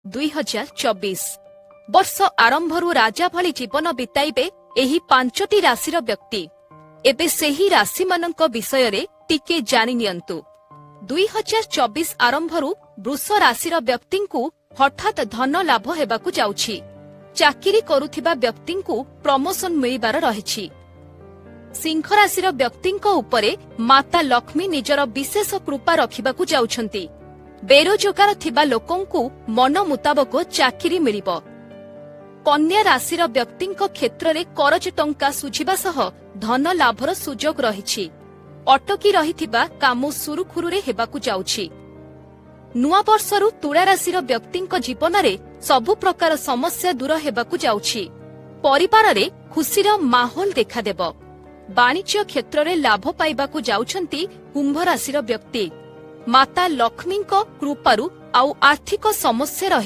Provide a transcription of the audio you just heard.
2024। ବର୍ଷ ଆରମ୍ଭରୁ ରାଜା ଭଳି ଜୀବନ ବିତାଇବେ ଏହି ପାଞ୍ଚଟି ରାଶିର ବ୍ୟକ୍ତି। ଏବେ ସେହି ରାଶିମାନଙ୍କ ବିଷୟରେ ଟିକେ ଜାଣି ନିଅନ୍ତୁ। 2024 ଆରମ୍ଭରୁ ବୃଷ ରାଶିର ବ୍ୟକ୍ତିଙ୍କୁ ହଠାତ୍ ଧନ ଲାଭ ହେବାକୁ ଯାଉଛି। ଚାକିରି କରୁଥିବା ବ୍ୟକ୍ତିଙ୍କୁ ପ୍ରମୋସନ ମିଳିବାର ରହିଛି। ସିଂହ ରାଶିର ବ୍ୟକ୍ତିଙ୍କ ଉପରେ ମାତା ଲକ୍ଷ୍ମୀ ନିଜର ବିଶେଷ କୃପା ରଖିବାକୁ ଯାଉଛନ୍ତି। ବେରୋଜଗାର ଥିବା ଲୋକଙ୍କୁ ମନ ମୁତାବକ ଚାକିରି ମିଳିବ। କନ୍ୟା ରାଶିର ବ୍ୟକ୍ତିଙ୍କ କ୍ଷେତ୍ରରେ କରଜ ଟଙ୍କା ସୁଝିବା ସହ ଧନ ଲାଭର ସୁଯୋଗ ରହିଛି। ଅଟକି ରହିଥିବା କାମ ସୁରୁଖୁରୁରେ ହେବାକୁ ଯାଉଛି। ନୂଆବର୍ଷରୁ ତୁଳା ରାଶିର ବ୍ୟକ୍ତିଙ୍କ ଜୀବନରେ ସବୁ ପ୍ରକାର ସମସ୍ୟା ଦୂର ହେବାକୁ ଯାଉଛି। ପରିବାରରେ ଖୁସିର ମାହୋଲ ଦେଖାଦେବ। ବାଣିଜ୍ୟ କ୍ଷେତ୍ରରେ ଲାଭ ପାଇବାକୁ ଯାଉଛନ୍ତି କୁମ୍ଭ ରାଶିର ବ୍ୟକ୍ତି। ମାତା ଲକ୍ଷ୍ମୀଙ୍କ କୃପାରୁ ଆଉ ଆର୍ଥିକ ସମସ୍ୟା ରହିବ